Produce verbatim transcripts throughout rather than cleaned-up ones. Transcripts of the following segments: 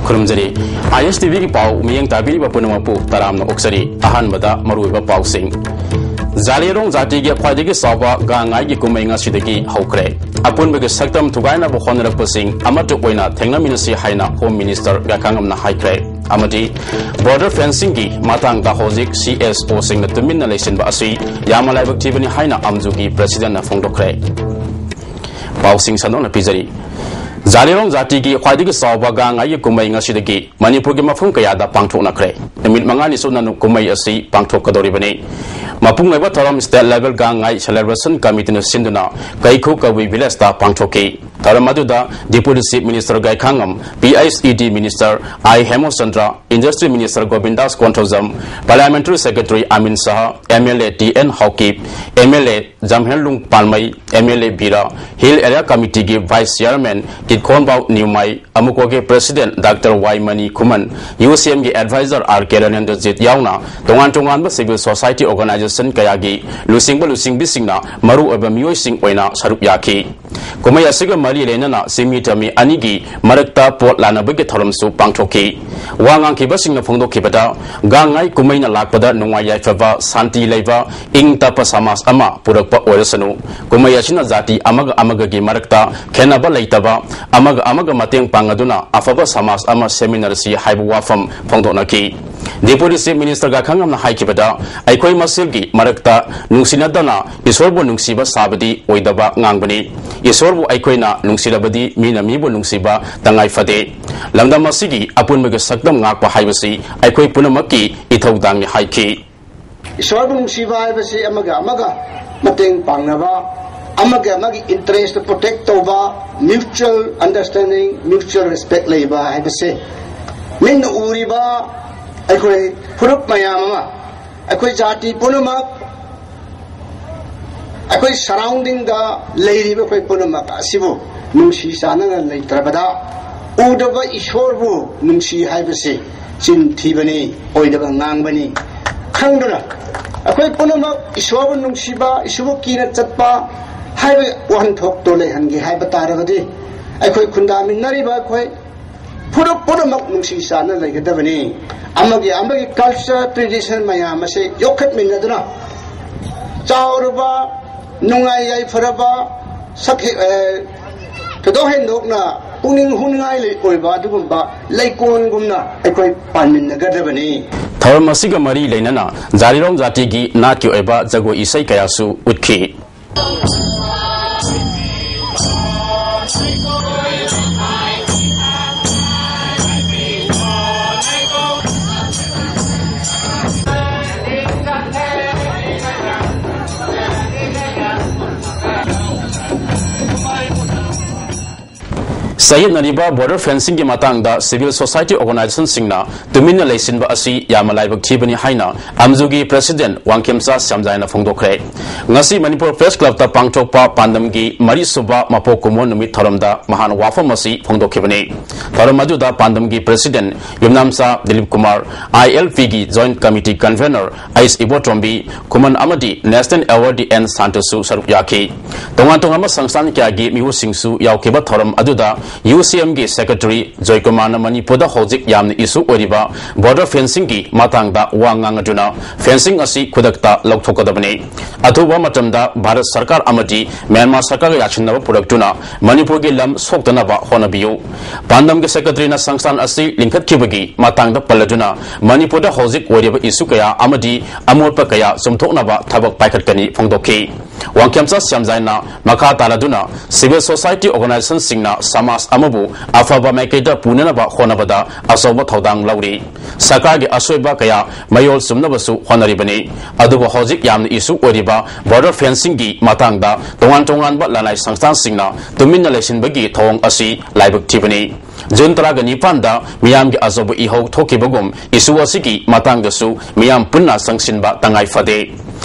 ꯈꯨꯔꯨꯝꯖꯔꯤ꯫ ꯑꯥꯏ ꯑꯦꯁ T ꯚꯤꯒꯤ ꯄꯥꯎ ꯃꯤꯠꯌꯦꯡ ꯇꯥꯕꯤꯔꯤꯕ ꯄꯨꯝꯅꯃꯛꯄꯨ ꯇꯔꯥꯝꯅ ꯑꯣꯛꯆꯔꯤ꯫ ꯑꯍꯥꯟꯕꯗ ꯃꯔꯨꯑꯣꯏꯕ ꯄꯥꯎꯁꯤꯡ꯫ ꯖꯥꯂꯦꯔꯣꯡ ꯖꯥꯇꯤꯒꯤ ꯈ꯭ꯋꯥꯏꯗꯒꯤ ꯆꯥꯎꯕ ꯒꯥꯡ ꯉꯥꯏꯒꯤ ꯀꯨꯝꯍꯩ ꯉꯁꯤꯗꯒꯤ ꯍꯧꯈ꯭ꯔꯦ꯫ ꯑꯄꯨꯟꯕꯒꯤ ꯁꯛꯇꯝ ꯊꯨꯒꯥꯏꯅꯕ ꯍꯣꯠꯅꯔꯛꯄꯁꯤꯡ ꯑꯃꯠꯇ ꯑꯣꯏꯅ ꯊꯦꯡꯅꯃꯤꯟꯅꯁꯤ ꯍꯥꯏꯅ ꯍꯣꯝ ꯃꯤꯅꯤꯁꯇꯔ ꯒꯥꯏꯈꯥꯉꯝꯅ ꯍꯥꯏꯈ꯭ꯔꯦ꯫ ꯑꯃꯗꯤ ꯕꯣꯔꯗꯔ ꯐꯦꯟꯁꯤꯡꯒꯤ ꯃꯇꯥꯡꯗ ꯍꯧꯖꯤꯛ ꯁꯤ ꯑꯦꯁ ꯑꯣꯁꯤꯡꯅ ꯇꯨꯃꯤꯟꯅ ꯂꯩꯁꯤꯟꯕ ꯑꯁꯤ ꯌꯥꯝꯅ ꯂꯥꯏꯕꯛ ꯊꯤꯕꯅꯤ ꯍꯥꯏꯅ ꯑꯝꯖꯨꯒꯤ ꯄ꯭ꯔꯦꯁꯤꯗꯦꯟꯠꯅ ꯐꯣꯡꯗꯣꯛꯈ꯭ꯔꯦ꯫ ꯄꯥꯎꯁꯤꯡ ꯁꯟꯗꯣꯛꯅ ꯄꯤꯖꯔꯤ꯫ ꯖꯥꯂꯦꯔꯣꯡ ꯖꯥꯇꯤꯒꯤ ꯈ꯭ꯋꯥꯏꯗꯒꯤ ꯆꯥꯎꯕ ꯒꯥꯡ ꯉꯥꯏꯒꯤ ꯀꯨꯝꯍꯩ ꯉꯁꯤꯗꯒꯤ ꯃꯅꯤꯄꯨꯔꯒꯤ ꯃꯐꯝ ꯀꯌꯥꯗ ꯄꯥꯡꯊꯣꯛꯅꯈ꯭ꯔꯦ꯫ ꯅꯨꯃꯤꯠ ꯃꯉꯥꯅꯤ ꯆꯨꯞꯅ ꯀꯨꯝꯍꯩ ꯑꯁꯤ ꯄꯥꯡꯊꯣꯛꯀꯗꯧꯔꯤꯕꯅꯤ꯫ ꯃꯄꯨꯡ ꯑꯣꯏꯕ ꯊꯧꯔꯝ ꯁ꯭ꯇꯦꯠ ꯂꯦꯚꯦꯜ ꯒꯥꯡ ꯉꯥꯏ ꯁꯦꯂꯦꯕ꯭ꯔꯦꯁꯟ ꯀꯃꯤꯇꯤꯅ ꯁꯤꯟꯗꯨꯅ ꯀꯩꯈꯨ ꯀꯕꯨꯏ ꯚꯤꯂꯦꯖꯇ ꯄꯥꯡꯊꯣꯛꯈꯤ꯫ ꯊꯧꯔꯝ ꯑꯗꯨꯗ deputy chief minister Gaikhangam, P H E D minister I Hemchandra, industry minister Govindas Konthoujam, parliamentary secretary Amin Saha, M L A T N Haokip, M L A Jamhenlung Palmei, M L A Bira, hill area ꯀꯃꯤꯇꯤꯒꯤ ꯚꯥꯏꯁ ꯆꯤꯌꯥꯔꯃꯦꯟ ꯀꯤꯠꯈꯣꯟꯕꯥꯎ ꯅ꯭ꯌꯨꯃꯥꯏ, ꯑꯃꯨꯀꯣꯒꯤ president doctor Y Mani Khuman, U C ꯑꯦꯝꯒꯤ adviser R ꯀꯦ ꯔꯅꯦꯟꯗ꯭ꯔꯖꯤꯠ ꯌꯥꯎꯅ ꯇꯣꯉꯥꯟ ꯇꯣꯉꯥꯟꯕ civil society organisation ꯀꯌꯥꯒꯤ ꯂꯨꯆꯤꯡꯕ ꯂꯨꯆꯤꯡꯕꯤꯁꯤꯡꯅ ꯃꯔꯨꯑꯣꯏꯕ ꯃꯤꯑꯣꯏꯁꯤꯡ ꯑꯣꯏꯅ ꯁꯔꯨꯛ ꯌꯥꯈꯤ꯫ ꯀꯨꯝꯍꯩ ꯑꯁꯤꯒ ꯃꯔꯤ ꯂꯩꯅꯅ ꯆꯤꯡꯃꯤ ꯇꯝꯃꯤ ꯑꯅꯤꯒꯤ ꯃꯔꯛꯇ ꯄꯣꯠ ꯂꯥꯟꯅꯕꯒꯤ ꯊꯧꯔꯝꯁꯨ ꯄꯥꯡꯊꯣꯛꯈꯤ꯫ ꯋꯥ ꯉꯥꯡꯈꯤꯕꯁꯤꯡꯅ ꯐꯣꯡꯗꯣꯛꯈꯤꯕꯗ, ꯒꯥꯡ ꯉꯥꯏ ꯀꯨꯝꯍꯩꯅ ꯂꯥꯛꯄꯗ ꯅꯨꯡꯉꯥꯏ ꯌꯥꯏꯐꯕ, ꯁꯥꯟꯇꯤ ꯂꯩꯕ, ꯏꯪ ꯇꯞꯄ ꯁꯃꯥꯖ ꯑꯃ ꯄꯨꯔꯛꯄ ꯑꯣꯏꯔꯁꯅꯨ꯫ ꯀꯨꯝꯍꯩ ꯑꯁꯤꯅ ꯖꯥꯇꯤ ꯑꯃꯒ ꯑꯃꯒꯒꯤ ꯃꯔꯛꯇ ꯈꯦꯟꯅꯕ ꯂꯩꯇꯕ, ꯑꯃꯒ ꯑꯃꯒ ꯃꯇꯦꯡ ꯄꯥꯡꯅꯗꯨꯅ ꯑꯐꯕ ꯁꯃꯥꯖ ꯑꯃ ꯁꯦꯝꯃꯤꯟꯅꯔꯁꯤ ꯍꯥꯏꯕ ꯋꯥꯐꯝ ꯐꯣꯡꯗꯣꯛꯅꯈꯤ꯫ ꯗꯤꯄꯨꯇꯤ ꯆꯤꯐ ꯃꯤꯅꯤꯁꯇꯔ ꯒꯥꯏꯈꯥꯉꯝꯅ ꯍꯥꯏꯈꯤꯕꯗ, ꯑꯩꯈꯣꯏ ꯃꯁꯦꯜꯒꯤ ꯃꯔꯛꯇ ꯅꯨꯡꯁꯤꯅꯗꯅ ꯏꯁꯣꯔꯕꯨ ꯅꯨꯡꯁꯤꯕ ꯁꯥꯕꯗꯤ ꯑꯣꯏꯗꯕ ꯉꯥꯡꯕꯅꯤ꯫ ꯏꯁꯣꯔꯕꯨ ꯑꯩꯈꯣꯏꯅ ꯅꯨꯡꯁꯤꯔꯕꯗꯤ ꯃꯤꯅ ꯃꯤꯕꯨ ꯅꯨꯡꯁꯤꯕ ꯇꯉꯥꯏ ꯐꯗꯦ꯫ ꯂꯝꯗꯝ ꯑꯁꯤꯒꯤ ꯑꯄꯨꯟꯕꯒꯤ ꯁꯛꯇꯝ ꯉꯥꯛꯄ ꯍꯥꯏꯕꯁꯤ ꯑꯩꯈꯣꯏ ꯄꯨꯝꯅꯃꯛꯀꯤ ꯏꯊꯧꯗꯥꯡꯅꯤ ꯍꯥꯏꯈꯤ꯫ ꯏꯁꯣꯔꯕꯨ ꯅꯨꯡꯁꯤꯕ ꯍꯥꯏꯕꯁꯤ ꯑꯃꯒ ꯑꯃꯒ ꯃꯇꯦꯡ ꯄꯥꯡꯅꯕ, ꯑꯃꯒ ꯑꯃꯒꯤ ꯏꯟꯇꯔꯦꯁꯇ ꯄ꯭ꯔꯣꯇꯦꯛ ꯇꯧꯕ, ꯃ꯭ꯌꯨꯆꯨꯋꯦꯜ ꯑꯟꯗꯔꯁꯇꯦꯟꯗꯤꯡ, ꯃ꯭ꯌꯨꯆꯨꯋꯦꯜ ꯔꯦꯁꯄꯦꯛ ꯂꯩꯕ ꯍꯥꯏꯕꯁꯦ ꯃꯤꯠꯅ ꯎꯔꯤꯕ ꯑꯩꯈꯣꯏ ꯐꯨꯔꯨꯞ ꯃꯌꯥꯝ ꯑꯃ, ꯑꯩꯈꯣꯏ ꯖꯥꯇꯤ ꯄꯨꯝꯅꯃꯛ, ꯑꯩꯈꯣꯏ ꯁꯔꯥꯎꯟꯗꯤꯡꯗ ꯂꯩꯔꯤꯕ ꯑꯩꯈꯣꯏ ꯄꯨꯝꯅꯃꯛ ꯑꯁꯤꯕꯨ ꯅꯨꯡꯁꯤ ꯆꯥꯟꯅꯅ ꯂꯩꯇ꯭ꯔꯕꯗ ꯎꯗꯕ ꯏꯁꯣꯔꯕꯨ ꯅꯨꯡꯁꯤ ꯍꯥꯏꯕꯁꯤ ꯆꯤꯟ ꯊꯤꯕꯅꯤ, ꯑꯣꯏꯗꯕ ꯉꯥꯡꯕꯅꯤ ꯈꯪꯗꯨꯅ, ꯑꯩꯈꯣꯏ ꯄꯨꯝꯅꯃꯛ ꯏꯁꯣꯔꯕꯨ ꯅꯨꯡꯁꯤꯕ, ꯏꯁꯣꯔꯕꯨ ꯀꯤꯅ ꯆꯠꯄ ꯍꯥꯏꯕ ꯋꯥꯍꯟꯊꯣꯛꯇꯣ ꯂꯩꯍꯟꯒꯦ ꯍꯥꯏꯕ ꯇꯥꯔꯒꯗꯤ, ꯑꯩꯈꯣꯏ ꯈꯨꯟꯗꯥꯃꯤꯟꯅꯔꯤꯕ ꯑꯩꯈꯣꯏ ꯐꯨꯔꯨꯞ ꯄꯨꯝꯅꯃꯛ ꯅꯨꯡꯁꯤ ꯆꯥꯟꯅ ꯂꯩꯒꯗꯕꯅꯤ꯫ ꯑꯃꯒꯤ ꯑꯃꯒꯤ culture, tradition ꯃꯌꯥꯝ ꯑꯁꯤ ꯌꯣꯛꯈꯠꯃꯤꯟꯅꯗꯨꯅ, ꯆꯥꯎꯔꯕ, ꯅꯨꯡꯉꯥꯏ ꯌꯥꯏꯐꯔꯕ, ꯁꯛ-, ꯑꯦ, ꯊꯣꯏꯗꯣꯛ ꯍꯦꯟꯗꯣꯛꯅ ꯄꯨꯛꯅꯤꯡ ꯍꯨꯅꯤꯡꯉꯥꯏ ꯂꯩ-, ꯑꯣꯏꯕ ꯑꯗꯨꯒꯨꯝꯕ ꯂꯩꯀꯣꯜꯒꯨꯝꯅ ꯑꯩꯈꯣꯏ ꯄꯥꯟꯃꯤꯟꯅꯒꯗꯕꯅꯤ꯫ ꯊꯧꯔꯝ ꯑꯁꯤꯒ ꯃꯔꯤ ꯂꯩꯅꯅ ꯖꯥꯔꯤꯔꯣꯡ ꯖꯥꯇꯤꯒꯤ ꯅꯥꯠꯀꯤ ꯑꯣꯏꯕ ꯖꯒꯣꯏ ꯏꯁꯩ ꯀꯌꯥꯁꯨ ꯎꯠꯈꯤ꯫ ꯆꯌꯦꯠꯅꯔꯤꯕ border fencingꯒꯤ ꯃꯇꯥꯡꯗ civil society organizationꯁꯤꯡꯅ ꯇꯨꯃꯤꯟꯅ ꯂꯩꯁꯤꯟꯕ ꯑꯁꯤ ꯌꯥꯝꯅ ꯂꯥꯏꯕꯛ ꯊꯤꯕꯅꯤ ꯍꯥꯏꯅ ꯑꯝꯖꯨꯒꯤ president ꯋꯥꯡꯈꯦꯝꯆꯥ ꯁ꯭ꯌꯥꯝꯖꯥꯏꯅ ꯐꯣꯡꯗꯣꯛꯈ꯭ꯔꯦ꯫ ꯉꯁꯤ ꯃꯅꯤꯄꯨꯔ Press Clubꯇ ꯄꯥꯡꯊꯣꯛꯄ ꯄꯥꯟꯗꯝꯒꯤ ꯃꯔꯤꯁꯨꯕ ꯃꯄꯣꯛ ꯀꯨꯝꯑꯣꯟ ꯅꯨꯃꯤꯠ ꯊꯧꯔꯝꯗ ꯃꯍꯥꯛꯅ ꯋꯥꯐꯝ ꯑꯁꯤ ꯐꯣꯡꯗꯣꯛꯈꯤꯕꯅꯤ꯫ ꯊꯧꯔꯝ ꯑꯗꯨꯗ ꯄꯥꯟꯗꯝꯒꯤ president ꯌꯨꯝꯅꯥꯝꯆꯥ Dilip Kumar, ILPꯒꯤ joint committee convener ꯑꯩꯁ ꯏꯕꯣꯇꯣꯝꯕꯤ, ꯈꯨꯃꯟ ꯑꯃꯗꯤ National Awardee ꯑꯦꯟ ꯁꯥꯟꯇꯁꯨ ꯁꯔꯨꯛ ꯌꯥꯈꯤ꯫ ꯇꯣꯉꯥꯟ ꯇꯣꯉꯥꯟꯕ ꯁꯪꯁꯊꯥꯟ ꯀꯌꯥꯒꯤ ꯃꯤꯑꯣꯏꯁꯤꯡꯁꯨ ꯌꯥꯎꯈꯤꯕ ꯊꯧꯔꯝ ꯑꯗꯨꯗ UCMꯒꯤ secretary ꯖꯣꯏꯀꯨꯃꯥꯔꯅ ꯃꯅꯤꯄꯨꯔꯗ ꯍꯧꯖꯤꯛ ꯌꯥꯝꯅ issue ꯑꯣꯏꯔꯤꯕ border fencingꯒꯤ ꯃꯇꯥꯡꯗ ꯋꯥ ꯉꯥꯡꯗꯨꯅ, fencing ꯑꯁꯤ ꯈꯨꯗꯛꯇ ꯂꯧꯊꯣꯛꯀꯗꯕꯅꯤ꯫ ꯑꯊꯨꯕ ꯃꯇꯝꯗ ꯚꯥꯔꯠ ꯁꯔꯀꯥꯔ ꯑꯃꯗꯤ ꯃ꯭ꯌꯥꯟꯃꯥꯔ ꯁꯔꯀꯥꯔꯒ ꯌꯥꯁꯤꯟꯅꯕ ꯄꯨꯔꯛꯇꯨꯅ ꯃꯅꯤꯄꯨꯔꯒꯤ ꯂꯝ ꯁꯣꯛꯇꯅꯕ ꯍꯣꯠꯅꯕꯤꯌꯨ꯫ ꯄꯥꯟꯗꯝꯒꯤ secretaryꯅ ꯁꯪꯁꯊꯥꯟ ꯑꯁꯤ ꯂꯤꯡꯈꯠꯈꯤꯕꯒꯤ ꯃꯇꯥꯡꯗ ꯄꯜꯂꯗꯨꯅ, ꯃꯅꯤꯄꯨꯔꯗ ꯍꯧꯖꯤꯛ ꯑꯣꯏꯔꯤꯕ issue ꯀꯌꯥ ꯑꯃꯗꯤ ꯑꯃꯣꯠꯄ ꯀꯌꯥ ꯆꯨꯝꯊꯣꯛꯅꯕ ꯊꯕꯛ ꯄꯥꯏꯈꯠꯀꯅꯤ ꯐꯣꯡꯗꯣꯛꯈꯤ꯫ ꯋꯥꯡꯈꯦꯝꯆꯥ ꯁ꯭ꯌꯥꯝꯖꯥꯏꯅ ꯃꯈꯥ ꯇꯥꯔꯗꯨꯅ civil society organizationꯁꯤꯡꯅ ꯁꯃꯥꯖ ꯑꯃꯕꯨ ꯑꯐꯕ ꯃꯥꯏꯀꯩꯗ ꯄꯨꯅꯅꯕ ꯍꯣꯠꯅꯕꯗ ꯑꯆꯧꯕ ꯊꯧꯗꯥꯡ ꯂꯧꯔꯤ꯫ ꯁꯔꯀꯥꯔꯒꯤ ꯑꯁꯣꯏꯕ ꯀꯌꯥ ꯃꯌꯣꯜ ꯆꯨꯝꯅꯕꯁꯨ ꯍꯣꯠꯅꯔꯤꯕꯅꯤ꯫ ꯑꯗꯨꯕꯨ ꯍꯧꯖꯤꯛ ꯌꯥꯝꯅ issue ꯑꯣꯏꯔꯤꯕ border fencingꯒꯤ ꯃꯇꯥꯡꯗ ꯇꯣꯉꯥꯟ ꯇꯣꯉꯥꯟꯕ ꯂꯅꯥꯏ ꯁꯪꯁꯊꯥꯟꯁꯤꯡꯅ ꯇꯨꯃꯤꯟꯅ ꯂꯩꯁꯤꯟꯕꯒꯤ ꯊꯧꯑꯣꯡ ꯑꯁꯤ ꯂꯥꯏꯕꯛ ꯊꯤꯕꯅꯤ꯫ ꯖꯨꯟ ꯇꯔꯥꯒ ꯅꯤꯄꯥꯟꯗ ꯃꯤꯌꯥꯝꯒꯤ ꯑꯆꯧꯕ ꯏꯍꯧ ꯊꯣꯛꯈꯤꯕꯒꯨꯝ issue ꯑꯁꯤꯒꯤ ꯃꯇꯥꯡꯗꯁꯨ ꯃꯤꯌꯥꯝ ꯄꯨꯟꯅ ꯆꯪꯁꯤꯟꯕ ꯇꯉꯥꯏ ꯐꯗꯦ꯫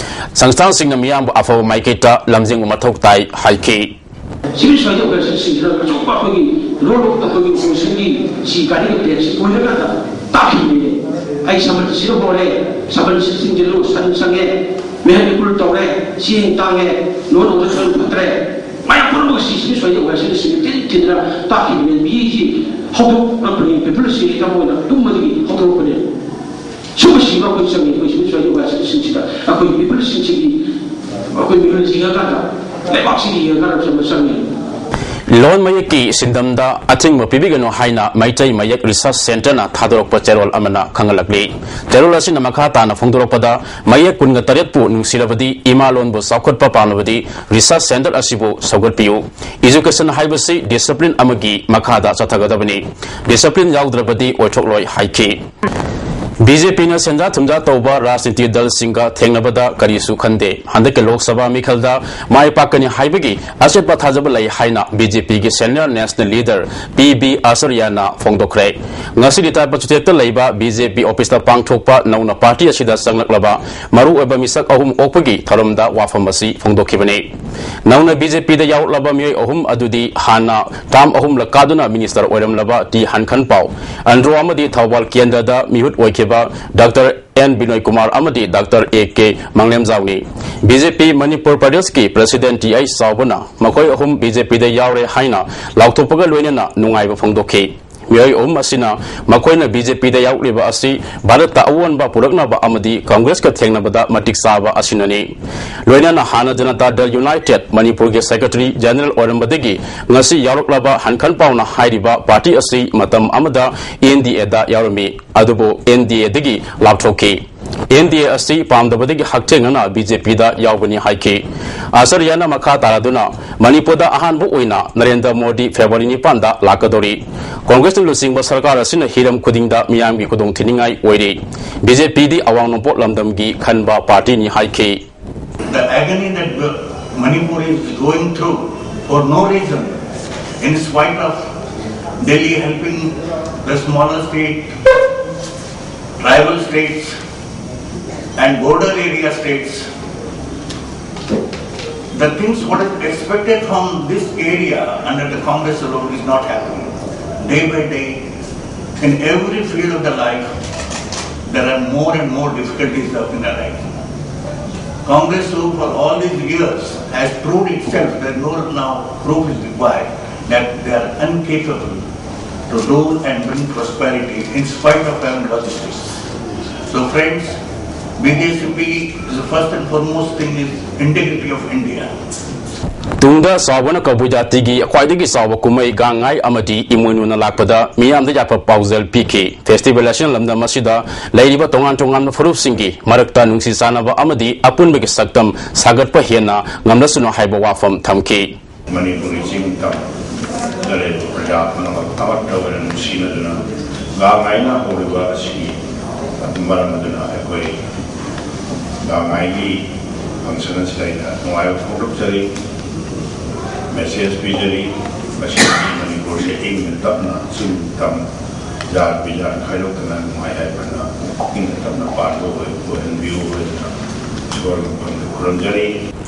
ꯁꯪꯁꯊꯥꯟꯁꯤꯡꯅ ꯃꯤꯌꯥꯝꯕꯨ ꯑꯐꯕ ꯃꯥꯏꯀꯩꯗ ꯂꯝꯖꯤꯡꯕ ꯃꯊꯧ ꯇꯥꯏ ꯍꯥꯏꯈꯤ꯫ ꯁꯤꯒꯤ ꯁ꯭ꯋꯥꯏꯗ ꯑꯣꯏꯔꯁꯨ ꯁꯤꯡꯁꯤꯅ ꯑꯆꯧꯕ ꯑꯩꯈꯣꯏꯒꯤ ꯔꯣꯜ ꯑꯣꯐ ꯑꯩꯈꯣꯏꯒꯤ ꯑꯣꯄꯣꯖꯤꯁꯟꯒꯤ ꯁꯤ ꯒꯥꯔꯤꯒꯤ ꯄ꯭ꯂꯦꯠꯁꯤ ꯑꯣꯏꯔꯀꯥꯟꯗ ꯇꯥꯛꯈꯤꯕꯅꯤꯅꯦ꯫ ꯑꯩ ꯁꯃꯟ ꯁꯤꯗ ꯍꯣꯔꯦ, ꯁꯃꯟ ꯁꯤꯟꯁꯤꯜꯂꯨ, ꯁꯟ ꯆꯪꯉꯦ, ꯃꯦꯍꯔ ꯀꯨꯜ ꯇꯧꯔꯦ, ꯆꯦꯡ ꯇꯥꯡꯉꯦ, ꯅꯣꯟ ꯑꯣꯔꯗꯔ ꯐꯠꯇ꯭ꯔꯦ꯫ ꯃꯌꯥꯝ ꯄꯨꯝꯅꯃꯛ ꯁꯤ ꯁꯤꯒꯤ ꯁ꯭ꯋꯥꯏꯗ ꯑꯣꯏꯔꯁꯨ ꯁꯤꯡ ꯊꯤꯟ ꯊꯤꯟꯗꯅ ꯇꯥꯛꯈꯤꯕꯅꯦ꯫ ꯃꯤꯁꯤ ꯍꯧꯗꯣꯛꯂꯛꯄꯅꯤ, ꯄꯤꯄꯜꯁꯤꯒꯤ ꯊꯃꯣꯏꯅ ꯇꯨꯝꯕꯗꯒꯤ ꯍꯧꯗꯣꯔꯛꯄꯅꯦ꯫ ꯁꯨꯝꯕꯁꯤꯃ ꯑꯩꯈꯣꯏ ꯆꯪꯉꯤ꯫ ꯑꯩꯈꯣꯏ ꯁꯤꯒꯤ ꯁ꯭ꯋꯥꯏꯗ ꯑꯣꯏꯔꯁꯨ ꯁꯤꯡꯁꯤꯗ ꯑꯩꯈꯣꯏ ꯄꯤꯄꯜꯁꯤꯡꯁꯤꯒꯤ ꯑꯩꯈꯣꯏ ꯃꯤꯔꯣꯜ ꯌꯦꯡꯉꯀꯥꯟꯗ, ꯂꯩꯕꯥꯛꯁꯤꯒꯤ ꯌꯦꯡꯉꯀꯥꯟꯗ ꯁꯨꯝꯕ ꯆꯪꯉꯤ꯫ ꯂꯣꯟ ꯃꯌꯦꯛꯀꯤ ꯁꯤꯟꯗꯝꯗ ꯑꯊꯤꯡꯕ ꯄꯤꯕꯤꯒꯅꯨ ꯍꯥꯏꯅ ꯃꯩꯇꯩ ꯃꯌꯦꯛ ꯔꯤꯁꯔꯁ ꯁꯦꯟꯇꯔꯅ ꯊꯥꯗꯣꯔꯛꯄ ꯆꯦꯔꯣꯜ ꯑꯃꯅ ꯈꯪꯍꯜꯂꯛꯂꯤ꯫ ꯆꯦꯔꯣꯜ ꯑꯁꯤꯅ ꯃꯈꯥ ꯇꯥꯅ ꯐꯣꯡꯗꯣꯔꯛꯄꯗ, ꯃꯌꯦꯛ ꯀꯨꯟꯒ ꯇꯔꯦꯠꯄꯨ ꯅꯨꯡꯁꯤꯔꯕꯗꯤ, ꯏꯃꯥ ꯂꯣꯟꯕꯨ ꯆꯥꯎꯈꯠꯄ ꯄꯥꯝꯂꯕꯗꯤ, ꯔꯤꯁꯔꯁ ꯁꯦꯟꯇꯔ ꯑꯁꯤꯕꯨ ꯁꯧꯒꯠꯄꯤꯌꯨ꯫ ꯏꯖꯨꯀꯦꯁꯟ ꯍꯥꯏꯕꯁꯤ ꯗꯤꯁꯤꯄ꯭ꯂꯤꯟ ꯑꯃꯒꯤ ꯃꯈꯥꯗ ꯆꯠꯊꯒꯗꯕꯅꯤ꯫ ꯗꯤꯁꯤꯄ꯭ꯂꯤꯟ ꯌꯥꯎꯗ꯭ꯔꯕꯗꯤ ꯑꯣꯏꯊꯣꯛꯂꯣꯏ ꯍꯥꯏꯈꯤ꯫ ꯕꯤ ꯖꯦ ꯄꯤꯅ ꯁꯦꯟꯖꯥ ꯊꯨꯝꯖꯥ ꯇꯧꯕ ꯔꯥꯖꯅꯤꯇꯤ ꯗꯜꯁꯤꯡꯒ ꯊꯦꯡꯅꯕꯗ ꯀꯔꯤꯁꯨ ꯈꯟꯗꯦ꯫ ꯍꯟꯗꯛꯀꯤ ꯂꯣꯛ ꯁꯚꯥ ꯃꯤꯈꯜꯗ ꯃꯥꯏ ꯄꯥꯛꯀꯅꯤ ꯍꯥꯏꯕꯒꯤ ꯑꯆꯦꯠꯄ ꯊꯥꯖꯕ ꯂꯩ ꯍꯥꯏꯅ ꯕꯤ ꯖꯦ ꯄꯤꯒꯤ senior national leader P B ꯑꯥꯆꯥꯔꯌꯥꯅ ꯐꯣꯡꯗꯣꯛꯈ꯭ꯔꯦ꯫ ꯉꯁꯤ ꯂꯤꯇꯥꯟ ꯄꯥꯠ ꯆꯨꯊꯦꯛꯇ ꯂꯩꯕ ꯕꯤ ꯖꯦ ꯄꯤ ꯑꯣꯐꯤꯁꯇ ꯄꯥꯡꯊꯣꯛꯄ ꯅꯧꯅ ꯄꯥꯔꯇꯤ ꯑꯁꯤꯗ ꯆꯪꯂꯛꯂꯕ ꯃꯔꯨꯑꯣꯏꯕ ꯃꯤꯁꯛ ꯑꯍꯨꯝ ꯑꯣꯛꯄꯒꯤ ꯊꯧꯔꯝꯗ ꯋꯥꯐꯝ ꯑꯁꯤ ꯐꯣꯡꯗꯣꯛꯈꯤꯕꯅꯤ꯫ ꯅꯧꯅ ꯕꯤ ꯖꯦ ꯄꯤꯗ ꯌꯥꯎꯔꯛꯂꯕ ꯃꯤꯑꯣꯏ ꯑꯍꯨꯝ ꯑꯗꯨꯗꯤ ꯍꯥꯟꯅ ꯇꯥꯝ ꯑꯍꯨꯝꯂꯛ ꯀꯥꯗꯨꯅ ꯃꯤꯅꯤꯁꯇꯔ ꯑꯣꯏꯔꯝꯂꯕ ꯇꯤ ꯍꯟꯈꯟꯄꯥꯎ, ꯑꯟꯗ꯭ꯔꯣ ꯑꯃꯗꯤ ꯊꯧꯕꯥꯜ ꯀꯦꯟꯗ꯭ꯔꯗ ꯃꯤꯍꯨꯠ ꯑꯣꯏꯈꯤꯕ ꯗꯥꯛꯇꯔ ꯑꯦꯟ ꯕꯤꯅꯣꯏ ꯀꯨꯃꯥꯔ ꯑꯃꯗꯤ ꯗꯥꯛꯇꯔ ꯑꯦ ꯀꯦ ꯃꯪꯂꯦꯝꯖꯥꯎꯅꯤ꯫ ꯕꯤ ꯖꯦ ꯄꯤ ꯃꯅꯤꯄꯨꯔ ꯄ꯭ꯔꯗꯦꯁꯀꯤ ꯄ꯭ꯔꯁꯤꯗꯦꯟ ꯇꯤ ꯑꯩꯆ ꯆꯥꯎꯕꯅ ꯃꯈꯣꯏ ꯑꯍꯨꯝ ꯕꯤ ꯖꯦ ꯄꯤꯗ ꯌꯥꯎꯔꯦ ꯍꯥꯏꯅ ꯂꯥꯎꯊꯣꯛꯄꯒ ꯂꯣꯏꯅꯅ ꯅꯨꯡꯉꯥꯏꯕ ꯐꯣꯡꯗꯣꯛꯈꯤ꯫ ꯃꯤꯑꯣꯏ ꯑꯍꯨꯝ ꯑꯁꯤꯅ ꯃꯈꯣꯏꯅ ꯕꯤ ꯖꯦ ꯄꯤꯗ ꯌꯥꯎꯔꯛꯂꯤꯕ ꯑꯁꯤ ꯚꯥꯔꯠꯇ ꯑꯑꯣꯟꯕ ꯄꯨꯔꯛꯅꯕ ꯑꯃꯗꯤ ꯀꯪꯒ꯭ꯔꯦꯁꯀ ꯊꯦꯡꯅꯕꯗ ꯃꯇꯤꯛ ꯆꯥꯕ ꯑꯁꯤꯅꯅꯤ꯫ ꯂꯣꯏꯅꯅ ꯍꯥꯟꯅ ꯖꯅꯇꯥ ꯗꯜ ꯌꯨꯅꯥꯏꯇꯦꯗ ꯃꯅꯤꯄꯨꯔꯒꯤ ꯁꯦꯀ꯭ꯔꯦꯇꯔꯤ ꯖꯦꯅꯔꯦꯜ ꯑꯣꯏꯔꯝꯕꯗꯒꯤ ꯉꯁꯤ ꯌꯥꯎꯔꯛꯂꯕ ꯍꯟꯈꯟꯄꯥꯎꯅ ꯍꯥꯏꯔꯤꯕ ꯄꯥꯔꯇꯤ ꯑꯁꯤ ꯃꯇꯝ ꯑꯃꯗ ꯑꯦꯟ ꯗꯤ ꯑꯦꯗ ꯌꯥꯎꯔꯝꯃꯤ꯫ ꯑꯗꯨꯕꯨ ꯑꯦꯟ ꯗꯤ ꯑꯦꯗꯒꯤ ꯂꯥꯞꯊꯣꯛꯈꯤ꯫ ꯑꯦꯟ ꯗꯤ ꯑꯦ ꯑꯁꯤ ꯄꯥꯝꯗꯕꯗꯒꯤ ꯍꯛꯊꯦꯡꯅꯅ ꯕꯤ ꯖꯦ ꯄꯤꯗ ꯌꯥꯎꯕꯅꯤ ꯍꯥꯏꯈꯤ꯫ ꯑꯥꯆꯥꯔꯌꯥꯅ ꯃꯈꯥ ꯇꯥꯔꯗꯨꯅ, ꯃꯅꯤꯄꯨꯔꯗ ꯑꯍꯥꯟꯕ ꯑꯣꯏꯅ ꯅꯔꯦꯟꯗ꯭ꯔ ꯃꯣꯗꯤ ꯐꯦꯕ꯭ꯔꯨꯋꯥꯔꯤ ꯅꯤꯄꯥꯟꯗ ꯂꯥꯛꯀꯗꯧꯔꯤ꯫ ꯀꯣꯡꯒ꯭ꯔꯦꯁꯅ ꯂꯨꯆꯤꯡꯕ ꯁꯔꯀꯥꯔ ꯑꯁꯤꯅ ꯍꯤꯔꯝ ꯈꯨꯗꯤꯡꯗ ꯃꯤꯌꯥꯝꯒꯤ ꯈꯨꯗꯣꯡꯊꯤꯅꯤꯡꯉꯥꯏ ꯑꯣꯏꯔꯤ꯫ ꯕꯤ ꯖꯦ ꯄꯤꯗꯤ ꯑꯋꯥꯡ ꯅꯣꯡꯄꯣꯛ ꯂꯝꯗꯝꯒꯤ ꯈꯟꯕ ꯄꯥꯔꯇꯤꯅꯤ ꯍꯥꯏꯈꯤ꯫ The agony that Manipur is going through for no reason, in spite of Delhi helping the smaller state, tribal states, and border area states, The things what is expected from this area under the Congress alone is not happening. Day by day, in every field of the life, there are more and more difficulties that have been arising. Congress, who for all these years has proved itself that no now proof is required that they are incapable to rule and bring prosperity in spite of having logistics. So friends, B J C P is the first and foremost thing is integrity of India. ꯇꯨꯡꯗ ꯆꯥꯎꯕꯅ ꯀꯕꯨꯏ ꯖꯥꯇꯤꯒꯤ ꯈ꯭ꯋꯥꯏꯗꯒꯤ ꯆꯥꯎꯕ ꯀꯨꯝꯍꯩ ꯒꯥꯡ ꯉꯥꯏ ꯑꯃꯗꯤ ꯏꯃꯣꯏꯅꯨꯅ ꯂꯥꯛꯄꯗ ꯃꯤꯌꯥꯝꯗ ꯌꯥꯏꯐ ꯄꯥꯎꯖꯦꯜ ꯄꯤꯈꯤ꯫ ꯐꯦꯁꯇꯤꯚꯦꯜ ꯑꯁꯤꯅ ꯂꯝꯗꯝ ꯑꯁꯤꯗ ꯂꯩꯔꯤꯕ ꯇꯣꯉꯥꯟ ꯇꯣꯉꯥꯟꯕ ꯐꯨꯔꯨꯞꯁꯤꯡꯒꯤ ꯃꯔꯛꯇ ꯅꯨꯡꯁꯤ ꯆꯥꯟꯅꯕ ꯑꯃꯗꯤ ꯑꯄꯨꯟꯕꯒꯤ ꯁꯛꯇꯝ ꯁꯥꯒꯠꯄ ꯍꯦꯟꯅ ꯉꯝꯂꯁꯅꯨ ꯍꯥꯏꯕ ꯋꯥꯐꯝ ꯊꯝꯈꯤ꯫ ꯃꯅꯤꯄꯨꯔꯒꯤ ꯆꯤꯡ ꯇꯝꯗ ꯂꯩꯔꯤꯕ ꯄ꯭ꯔꯖꯥ ꯄꯨꯝꯅꯃꯛ ꯑꯃꯠꯇ ꯑꯣꯏꯅ ꯅꯨꯡꯁꯤꯅꯗꯨꯅ ꯒꯥꯡ ꯉꯥꯏꯅ ꯍꯧꯔꯤꯕ ꯑꯁꯤꯒꯤ ꯃꯔꯝ ꯑꯗꯨꯅ ꯑꯩꯈꯣꯏ ꯒꯥꯡ ꯉꯥꯏꯒꯤ ꯐꯪꯁꯟ ꯑꯁꯤꯗ ꯑꯩꯅ ꯅꯨꯡꯉꯥꯏꯕ ꯐꯣꯡꯗꯣꯛꯆꯔꯤ, ꯃꯦꯁꯦꯖ ꯄꯤꯖꯔꯤ꯫ ꯃꯁꯤꯗꯒꯤ ꯃꯅꯤꯄꯨꯔꯁꯦ ꯏꯪꯅ ꯇꯞꯅ ꯆꯤꯡ ꯇꯝ ꯖꯥꯠ ꯕꯤꯖꯥꯠ ꯈꯥꯏꯗꯣꯛꯇꯅ ꯅꯨꯡꯉꯥꯏ ꯌꯥꯏꯐꯅ ꯏꯪꯅ ꯇꯞꯅ ꯄꯥꯟꯕ ꯑꯣꯏ-, ꯑꯣꯏꯍꯟꯕꯤꯌꯨ ꯍꯥꯏꯗꯨꯅ ꯏꯁꯣꯔ ꯃꯐꯝꯗ ꯈꯨꯔꯨꯝꯖꯔꯤ꯫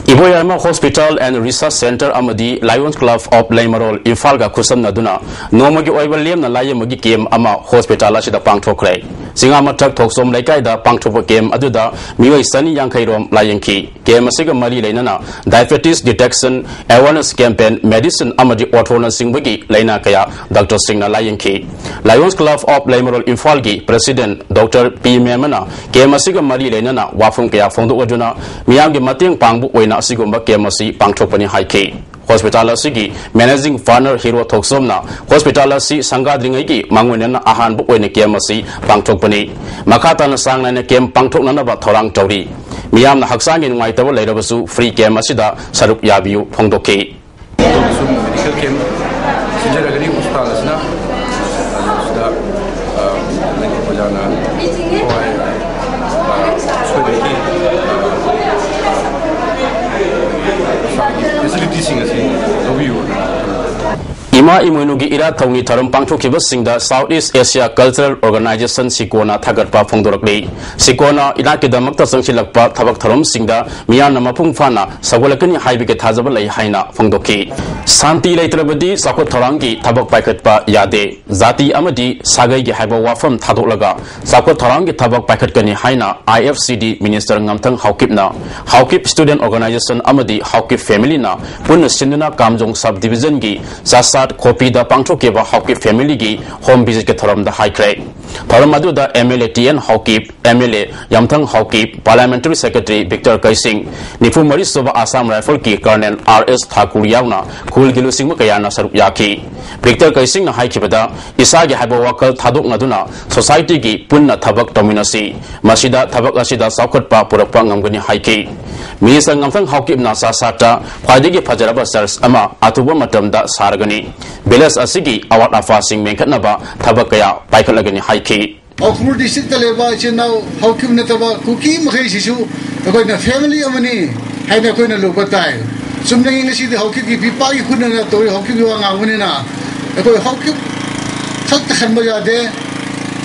ꯏꯕꯣꯌꯥꯏꯃ Hospital and Research Centre ꯑꯃꯗꯤ Lions Club of ꯂꯩꯃꯔꯣꯜ ꯏꯝꯐꯥꯜꯒ ꯈꯨꯠꯁꯝꯅꯗꯨꯅ ꯅꯣꯡꯃꯒꯤ ꯑꯣꯏꯕ ꯂꯦꯝꯅ ꯂꯥꯏꯌꯦꯡꯕꯒꯤ ꯀꯦꯝ ꯑꯃ ꯍꯣꯁꯄꯤꯇꯥꯜ ꯑꯁꯤꯗ ꯄꯥꯡꯊꯣꯛꯈ꯭ꯔꯦ꯫ ꯆꯤꯡꯉꯥꯃꯊꯛ ꯊꯣꯛꯆꯣꯝ ꯂꯩꯀꯥꯏꯗ ꯄꯥꯡꯊꯣꯛꯄ ꯀꯦꯝ ꯑꯗꯨꯗ ꯃꯤꯑꯣꯏ ꯆꯅꯤ ꯌꯥꯡꯈꯩ ꯔꯣꯝ ꯂꯥꯏꯌꯦꯡꯈꯤ꯫ ꯀꯦꯝ ꯑꯁꯤꯒ ꯃꯔꯤ ꯂꯩꯅꯅ diabetes detection, awareness campaign, medicine ꯑꯃꯗꯤ orthoꯅꯆꯤꯡꯕꯒꯤ ꯂꯥꯏꯅꯥ ꯀꯌꯥ ꯗꯥꯛꯇꯔꯁꯤꯡꯅ ꯂꯥꯏꯌꯦꯡꯈꯤ꯫ Lions Club of ꯂꯩꯃꯔꯣꯜ ꯏꯝꯐꯥꯜꯒꯤ president Doctor P ꯃꯦꯃꯅ ꯀꯦꯝ ꯑꯁꯤꯒ ꯃꯔꯤ ꯂꯩꯅꯅ ꯋꯥꯐꯝ ꯀꯌꯥ ꯐꯣꯡꯗꯣꯛꯂꯗꯨꯅ ꯃꯤꯌꯥꯝꯒꯤ ꯃꯇꯦꯡ ꯄꯥꯡꯕ ꯑꯣꯏꯅ ꯑꯁꯤꯒꯨꯝꯕ ꯀꯦꯝ ꯑꯁꯤ ꯄꯥꯡꯊꯣꯛꯄꯅꯤ ꯍꯥꯏꯈꯤ꯫ ꯍꯣꯁꯄꯤꯇꯥꯜ ꯑꯁꯤꯒꯤ managing partner ꯍꯤꯔꯣ ꯊꯣꯛꯆꯣꯝꯅ ꯍꯣꯁꯄꯤꯇꯥꯜ ꯑꯁꯤ ꯁꯪꯒꯥꯗ꯭ꯔꯤꯉꯩꯒꯤ ꯃꯥꯡꯑꯣꯏꯅꯅ ꯑꯍꯥꯟꯕ ꯑꯣꯏꯅ ꯀꯦꯝ ꯑꯁꯤ ꯄꯥꯡꯊꯣꯛꯄꯅꯤ꯫ ꯃꯈꯥ ꯇꯥꯅ ꯆꯥꯡ ꯅꯥꯏꯅ ꯀꯦꯝ ꯄꯥꯡꯊꯣꯛꯅꯅꯕ ꯊꯧꯔꯥꯡ ꯇꯧꯔꯤ꯫ ꯃꯤꯌꯥꯝꯅ ꯍꯛꯆꯥꯡꯒꯤ ꯅꯨꯡꯉꯥꯏꯇꯕ ꯂꯩꯔꯕꯁꯨ ꯐ꯭ꯔꯤ ꯀꯦꯝ ꯑꯁꯤꯗ ꯁꯔꯨꯛ ꯌꯥꯕꯤꯌꯨ ꯐꯣꯡꯗꯣꯛꯈꯤ꯫ ꯁꯨꯝ ꯃꯦꯗꯤꯀꯦꯜ ꯀꯦꯝ ꯁꯤꯟꯖꯔꯒꯅꯤ ꯍꯣꯁꯄꯤꯇꯥꯜ ꯑꯁꯤꯅ꯫ ꯑꯗꯨ ꯁꯤꯗ, ꯑ, ꯑꯣꯖꯥꯅ ꯊꯋꯥꯏ, ꯑ, ꯁꯣꯏꯗꯅꯀꯤ, ꯑ, ꯍꯣꯁꯄꯤꯇꯥꯜꯒꯤ ꯐꯦꯁꯤꯂꯤꯇꯤꯁꯤꯡ ꯑꯁꯤ ꯂꯧꯕꯤꯌꯨ꯫ ꯏꯃꯥ ꯏꯃꯣꯏꯅꯨꯒꯤ ꯏꯔꯥꯠ ꯊꯧꯅꯤ ꯊꯧꯔꯝ ꯄꯥꯡꯊꯣꯛꯈꯤꯕꯁꯤꯡꯗ South East Asia Cultural Organization, ꯁꯤꯀꯣꯅ ꯊꯥꯒꯠꯄ ꯐꯣꯡꯗꯣꯔꯛꯂꯤ꯫ ꯁꯤꯀꯣꯅ ꯏꯅꯥꯠꯀꯤꯗꯃꯛꯇ ꯆꯪꯁꯤꯜꯂꯛꯄ ꯊꯕꯛ ꯊꯧꯔꯝꯁꯤꯡꯗ ꯃꯤꯌꯥꯝꯅ ꯃꯄꯨꯡ ꯐꯥꯅ ꯁꯧꯒꯠꯂꯛꯀꯅꯤ ꯍꯥꯏꯕꯒꯤ ꯊꯥꯖꯕ ꯂꯩ ꯍꯥꯏꯅ ꯐꯣꯡꯗꯣꯛꯈꯤ꯫ ꯁꯥꯟꯇꯤ ꯂꯩꯇ꯭ꯔꯕꯗꯤ ꯆꯥꯎꯈꯠ ꯊꯧꯔꯥꯡꯒꯤ ꯊꯕꯛ ꯄꯥꯏꯈꯠꯄ ꯌꯥꯗꯦ꯫ ꯖꯥꯇꯤ ꯑꯃꯗꯤ ꯁꯥꯒꯩꯒꯤ ꯍꯥꯏꯕ ꯋꯥꯐꯝ ꯊꯥꯗꯣꯛꯂꯒ ꯆꯥꯎꯈꯠ ꯊꯧꯔꯥꯡꯒꯤ ꯊꯕꯛ ꯄꯥꯏꯈꯠꯀꯅꯤ ꯍꯥꯏꯅ I F C D Minister ꯉꯝꯊꯪ ꯍꯥꯎꯀꯤꯞꯅ Haokip Student Organization ꯑꯃꯗꯤ ꯍꯥꯎꯀꯤꯞ Family ꯅ ꯄꯨꯟꯅ ꯁꯤꯟꯗꯨꯅ ꯀꯥꯝꯖꯣꯡ Sub Division ꯒꯤ ꯆꯥꯁꯥꯠ ꯈꯣꯄꯤꯗ ꯄꯥꯡꯊꯣꯛꯈꯤꯕ ꯍꯥꯎꯀꯤꯞ Family ꯒꯤ home visit ꯀꯤ ꯊꯧꯔꯝꯗ ꯍꯥꯏꯈ꯭ꯔꯦ꯫ ꯊꯧꯔꯝ ꯑꯗꯨꯗ M L A T N Haokip, M L A ꯌꯥꯝꯊꯪ Haokip, Parliamentary Secretary Victor ꯀꯩꯁꯤꯡ, ꯅꯤꯐꯨ ꯃꯔꯤ ꯁꯨꯕ Assam Rifle ꯀꯤ Colonel R S ꯊꯥꯀꯨꯔ ꯌꯥꯎꯅ ꯈꯨꯜꯒꯤ ꯂꯨꯆꯤꯡꯕ ꯀꯌꯥꯅ ꯁꯔꯨꯛ ꯌꯥꯈꯤ꯫ Victor ꯀꯩꯁꯤꯡꯅ ꯍꯥꯏꯈꯤꯕꯗ, ꯏꯁꯥꯒꯤ ꯍꯥꯏꯕ ꯋꯥꯈꯜ ꯊꯥꯗꯣꯛꯅꯗꯨꯅ society ꯒꯤ ꯄꯨꯟꯅ ꯊꯕꯛ ꯇꯧꯃꯤꯟꯅꯁꯤ꯫ ꯃꯁꯤꯗ ꯊꯕꯛ ꯑꯁꯤꯗ ꯆꯥꯎꯈꯠꯄ ꯄꯨꯔꯛꯄ ꯉꯝꯒꯅꯤ ꯍꯥꯏꯈꯤ꯫ Minister ꯉꯝꯊꯪ ꯍꯥꯎꯀꯤꯞꯅ ꯆꯥꯁꯥꯠꯇ ꯈ꯭ꯋꯥꯏꯗꯒꯤ ꯐꯖꯔꯕ church ꯑꯃ ꯑꯊꯨꯕ ꯃꯇꯝꯗ ꯁꯥꯔꯒꯅꯤ꯫ Village ꯑꯁꯤꯒꯤ ꯑꯋꯥꯠ ꯑꯄꯥꯁꯤꯡ ꯃꯦꯟꯈꯠꯅꯕ ꯊꯕꯛ ꯀꯌꯥ ꯄꯥꯏꯈꯠꯂꯒꯅꯤ ꯍꯥꯏꯈꯤ꯫ ꯎꯈ꯭ꯔꯨꯜ district ꯇ ꯂꯩꯕ ꯏꯆꯤꯟ ꯏꯅꯥꯎ ꯍꯥꯎꯀꯤꯞ ꯅꯠꯇꯕ ꯀꯨꯀꯤ ꯃꯈꯩꯁꯤꯁꯨ ꯑꯩꯈꯣꯏꯅ family ꯑꯃꯅꯤ ꯍꯥꯏꯅ ꯑꯩꯈꯣꯏꯅ ꯂꯧꯕ ꯇꯥꯏ꯫ ꯆꯨꯝꯅꯒꯤ ꯉꯁꯤꯗꯤ ꯍꯥꯎꯀꯤꯞꯀꯤ ꯄꯤꯄꯥꯒꯤ ꯈꯨꯠꯅꯅ ꯇꯧꯔꯤ ꯍꯥꯎꯀꯤꯞꯀꯤ ꯋꯥ ꯉꯥꯡꯕꯅꯤꯅ ꯑꯩꯈꯣꯏ ꯍꯥꯎꯀꯤꯞ ꯈꯛꯇ ꯈꯟꯕ ꯌꯥꯗꯦ꯫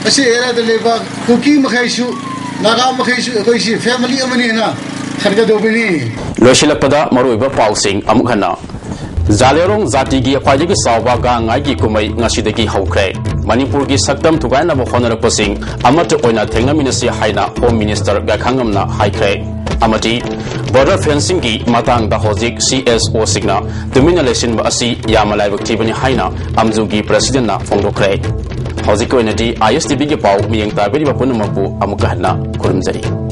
ꯑꯁꯤ area ꯗ ꯂꯩꯕ ꯀꯨꯀꯤ ꯃꯈꯩꯁꯨ, ꯅꯥꯒꯥ ꯃꯈꯩꯁꯨ ꯑꯩꯈꯣꯏꯁꯤ family ꯑꯃꯅꯤꯅ ꯈꯟꯒꯗꯧꯕꯅꯤ꯫ ꯂꯣꯏꯁꯤꯜꯂꯛꯄꯗ ꯃꯔꯨꯑꯣꯏꯕ ꯄꯥꯎꯁꯤꯡ ꯑꯃꯨꯛ ꯍꯟꯅ꯫ ꯖꯥꯂꯦꯔꯣꯡ ꯖꯥꯇꯤꯒꯤ ꯈ꯭ꯋꯥꯏꯗꯒꯤ ꯆꯥꯎꯕ ꯒꯥꯡ ꯉꯥꯏꯒꯤ ꯀꯨꯝꯍꯩ ꯉꯁꯤꯗꯒꯤ ꯍꯧꯈ꯭ꯔꯦ꯫ ꯃꯅꯤꯄꯨꯔꯒꯤ ꯁꯛꯇꯝ ꯊꯨꯒꯥꯏꯅꯕ ꯍꯣꯠꯅꯔꯛꯄꯁꯤꯡ ꯑꯃꯠꯇ ꯑꯣꯏꯅ ꯊꯦꯡꯅꯃꯤꯟꯅꯁꯤ ꯍꯥꯏꯅ Home Minister ꯒꯥꯏꯈꯥꯉꯝꯅ ꯍꯥꯏꯈ꯭ꯔꯦ꯫ ꯑꯃꯗꯤ border fencing ꯒꯤ ꯃꯇꯥꯡꯗ ꯍꯧꯖꯤꯛ C S O ꯁꯤꯡꯅ ꯇꯨꯃꯤꯟꯅ ꯂꯩꯁꯤꯟꯕ ꯑꯁꯤ ꯌꯥꯝꯅ ꯂꯥꯏꯕꯛ ꯊꯤꯕꯅꯤ ꯍꯥꯏꯅ ꯑꯝꯖꯨꯒꯤ President ꯅ ꯐꯣꯡꯗꯣꯛꯈ꯭ꯔꯦ꯫ ꯍꯧꯖꯤꯛꯀꯤ ꯑꯣꯏꯅꯗꯤ I S T V ꯒꯤ ꯄꯥꯎ ꯃꯤꯠꯌꯦꯡ ꯇꯥꯕꯤꯔꯤꯕ ꯄꯨꯝꯅꯃꯛꯄꯨ ꯑꯃꯨꯛꯀ ꯍꯟꯅ ꯈꯨꯔꯨꯝꯖꯔꯤ꯫